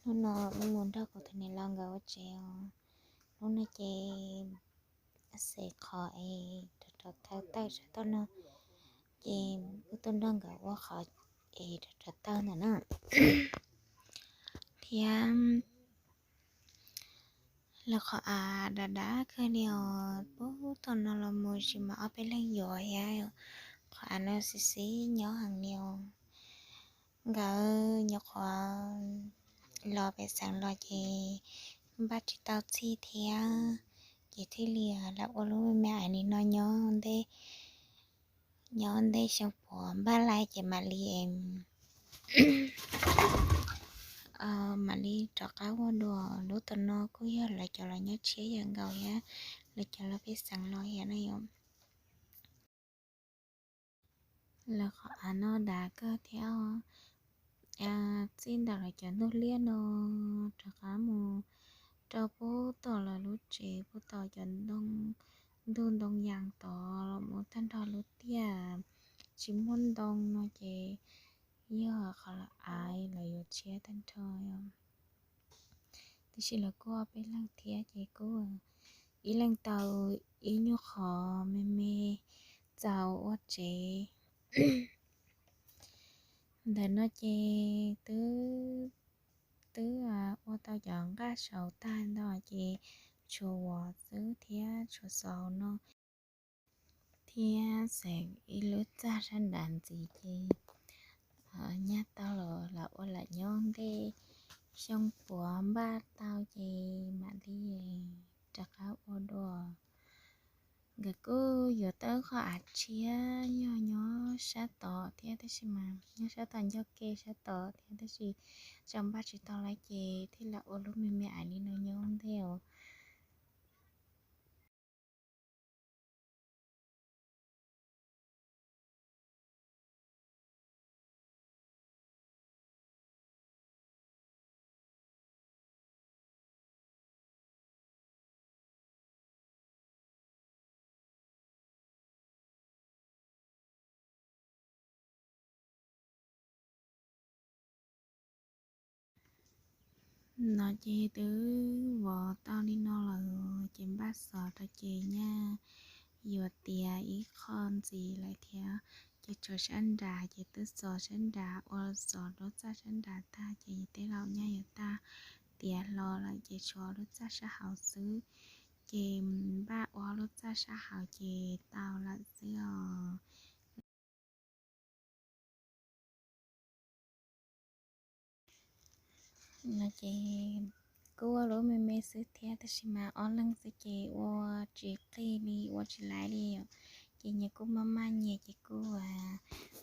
Hnub no wb mus nrog kuv tus niam laus nkawd ua tsev os. Hnub no ces xev qhov es rov rauv taws sab toj no, ces wb tuaj nrog nkawd ua qhov es rov rauv taws ntawm na. Thiab lawv qhov av dav dav kawg li os, puag thaum no los mus tsis mas ob peb leeg yuav thiab. Qhov av no xiv xiv nyob heev li os. Nkawd nyuam qhuav los pem xeev los ces npaj tsis tau txhij thiab, ces thiaj li lam ua lub me me aiv li no nyob ntej, nyob ntej xyoo puav npaj lais ces mam li mam li rov qab ua dua. Lub tom no kuj yog lawv cov los nyob tshiab yam nkaus thiab, lawv cov los pem xeev los thiab na yom. Lawv qhov av no dav kawg thiab. Txij ntawm lawv cov ntug liab no rov qab mus rau puag tom lawv lub tsev, puag tom cov ntug ntoo yas tod los mus tag nrho lub tiaj tsis muaj ntoo no ces yog qhov lawv av lawv yuav tshiab tag nrho. Tiam sis lawv kuj ob peb leeg thiab ces kuj ib leeg tau ib nyuag qhov me me txaus ua tsev. Ntawm no ces twb, twb ua tau cov nqaj saud tag ntau ces tshuav vov xwb thiab tshuav xov no thiab xeem ib lub txaj sab nrad ntxiv ces nyaj tau los lam ua lam nyob ntej xyoo puav npaj tau ces mam li rov qab ua dua. Nkawd kuj yuav tau qhov av tshiab yog nyob sab tod thiab tab sis mas nyob sab tom ncauj ke sab tod thiab tab sis tseem npaj tsis tau lawm ces thiaj lam ua lub me me aiv li no nyob ntej os. No ces twb vov tau li no lawm ces npaj xov rau ces nyaj yuav tiav ib qho ntxiv lawm thiab. Ces tshuav sab nrad ces twb xov sab nrad, ua xov lub txaj sab nrad tag ces tej laus nyaj yuav tag tiav hlo lawm ces tshuav lub txaj sab hauv xwb. Ces npaj ua lub txaj sab hauv ces tau lawm xwb os. No ces kuj ua lub me me xwb thiab tab sis mas ob leeg xwb ces ua tsis qig li ua tsis laiv li os. Ces nyias kuj maj maj nyias ces kuj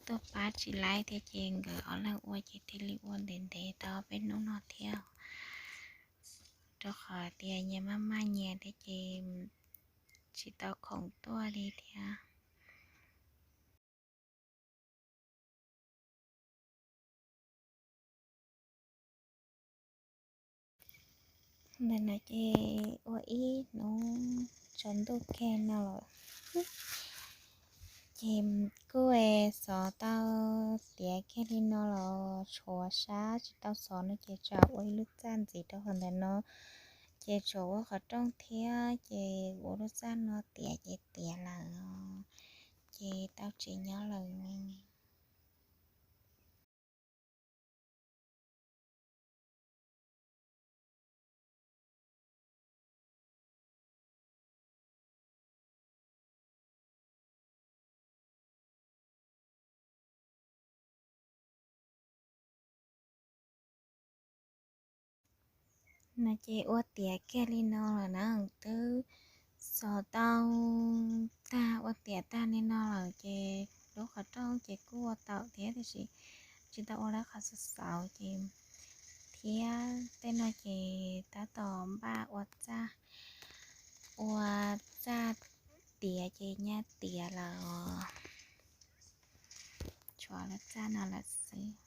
tuaj pab tsis laiv thiab ces nkawd ob leeg ua ces thiaj li ua ntev ntev tau peb hnub no thiab. Rau qhov tias nyias maj maj nyias thiab ces tsis tau khoom tuaj li thiab. Ntawm no ces ua ib hnub tsaus ntuj kiag no lawm. Ces kuj xov tau tiav kiag li no los tshuav sab tsis tau xov no ces tsam ua ib lub txaj ntxiv rau qhov ntawm no. Ces tshuav ua qhov rooj thiab ces ua lub txaj no tiav ces tiav lawm, ces tau tsev nyob lawm. No ces ua tiav kiag li no lawm na, twb xov tau tag ua tiav tag li no lawm ces lub qhov rooj ces kuj ua tau thiab tiam sis tsis tau ua lawm qhov xauv xauv ces thiab tej no ces tab tom npaj ua txaj, ua txaj tiav ces nyaj tiav lawm, tshuav lub txaj no lawm xwb.